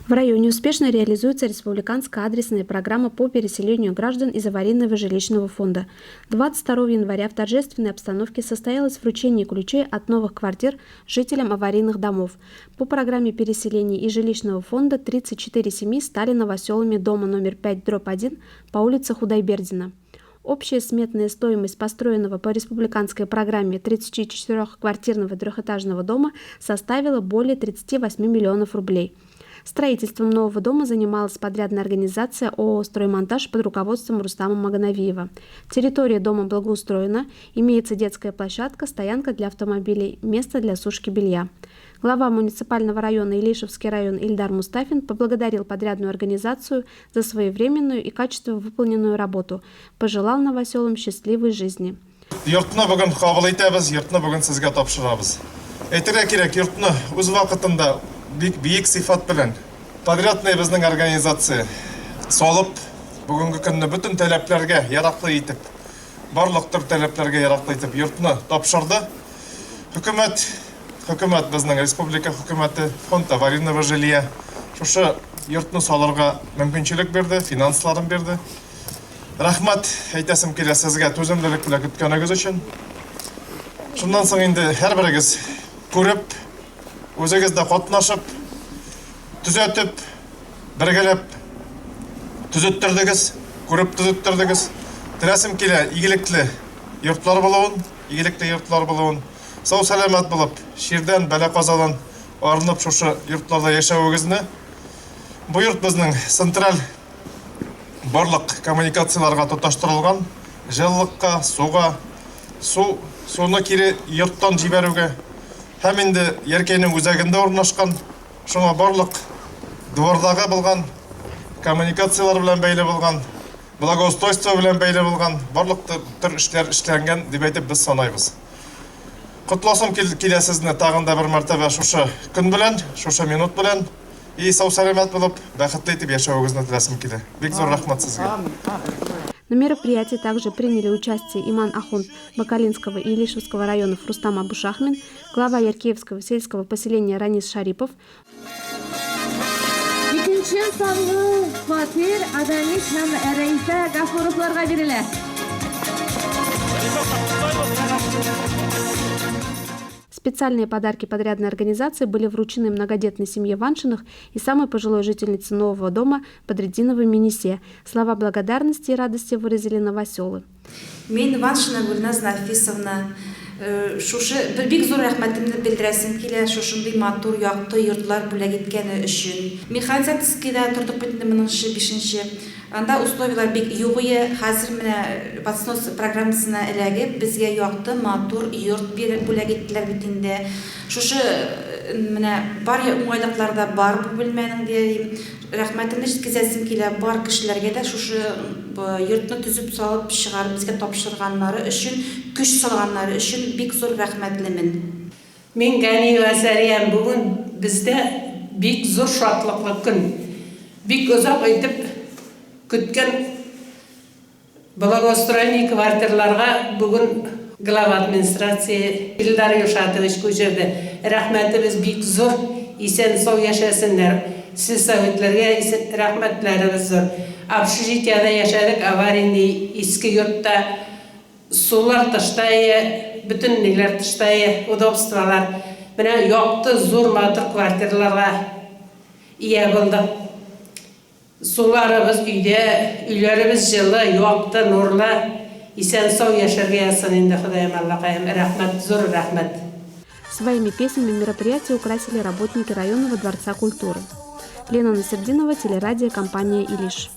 В районе успешно реализуется республиканская адресная программа по переселению граждан из аварийного жилищного фонда. 22 января в торжественной обстановке состоялось вручение ключей от новых квартир жителям аварийных домов. По программе переселения из жилищного фонда 34 семьи стали новоселами дома номер 5/1 по улице Худайбердина. Общая сметная стоимость построенного по республиканской программе 34-квартирного трехэтажного дома составила более 38 миллионов рублей. Строительством нового дома занималась подрядная организация ООО «Строймонтаж» под руководством Рустама Маганавиева. Территория дома благоустроена, имеется детская площадка, стоянка для автомобилей, место для сушки белья. Глава муниципального района Илишевский район Ильдар Мустафин поблагодарил подрядную организацию за своевременную и качественно выполненную работу, пожелал новоселам счастливой жизни. Йортны бүген кабул итәбез, йортны бүген сезгә тапшырабыз. Әйтергә кирәк, йортны үз вакытында бик биек сыйфат белән подрядный безнең организация салып, бүгенге көнне бөтен таләпләргә яраклы итеп, барлык төр таләпләргә яраклы итеп йортны тапшырды. Хөкүмәт, хөкүмәт безнең республика хөкүмәте, фонд аварийного жилья шушы йортны салырга мөмкинчелек бирде, финансларын бирде. Рәхмәт әйтәсем килә сезгә түземлелек белән көткәнегез өчен. Шуннан соң инде һәрберегез күреп, үзегез дә катнашып, төзәтеп, бергәләп төзеттердегез, күреп төзеттердегез. Теләсем килә игелекле йортлар булуын, игелекле йортлар булуын. Сау сәламәт булып, чирдән, бәла-казадан арынып шушы йортларда яшәвегезне. Бу йорт безнең централь барлык коммуникацияләргә тоташтырылган, җылылыкка, суга, су, суны кире йорттан җибәрүгә һәм инде Яркәйнең үзәгендә урнашкан, шуңа барлык двордагы булган коммуникацияләр белән бәйле булган, благоустройство белән бәйле булган барлык төр эшләр эшләнгән дип әйтеп без санайбыз. Котласым килә сезне тагын да бер мәртәбә шушы көн белән, шушы минут белән. И сау-сәламәт булып, бәхетле итеп яшәвегезне теләсем килә. Бик зур рәхмәт сезгә. На мероприятии также приняли участие Иман Ахунд Бакалинского и Илишевского районов Рустам Абушахмин, глава Яркеевского сельского поселения Ранис Шарипов. Икенче санлы фатир Аданис һәм Рәйсә Гафуровларга бирелә. Специальные подарки подрядной организации были вручены многодетной семье Ваншиных и самой пожилой жительнице нового дома Бадретдиновой Минисе. Слова благодарности и радости выразили новоселы. Мин Ваншина Гөлназ Нафисовна, э, шушы бик зур рәхмәтемне белдерәсем килә шушындый матур якты йортлар бүләк иткәне өчен. Механизацкийда тордык бит инде моныңчы бишенче. Анда условияләр бик юк ие, хәзер менә под снос программасына эләгеп, безгә якты, матур йорт биреп бүләк иттеләр бит инде. Шушы менә бар уңайлыклар да бар бу бүлмәнең дим. Рәхмәтемне җиткезәсем килә бар кешеләргә дә шушы йортны төзеп салып чыгарып безгә тапшырганнары өчен, көч салганнары өчен бик зур рәхмәтлемен. Мин Ганиева Сәриям, бүген бездә бик зур шатлыклы көн. Бик озак итеп көткән благоустроенный квартирларга бүген глава администрация Илдар Илшатович күчерде. Рәхмәтебез бик зур, исән-сау яшәсеннәр. Сельсоветләргә рәхмәтләребез зур. Общежитиедә яшәдек, аварийный иске йортта. Сулар тышта ие, бөтен ниләр тышта ие, удобстволар. Менә якты, зур, матур квартираларга ия булдык. Суларыбыз өйдә, өйләребез җылы, якты, нурлы. Исән-сау яшәргә язсын инде, Ходаем, Аллакаем. Рәхмәт, зур рәхмәт. Своими песнями мероприятие украсили работники районного дворца культуры. Лена Насердинова, телерадиокомпания «Илиш».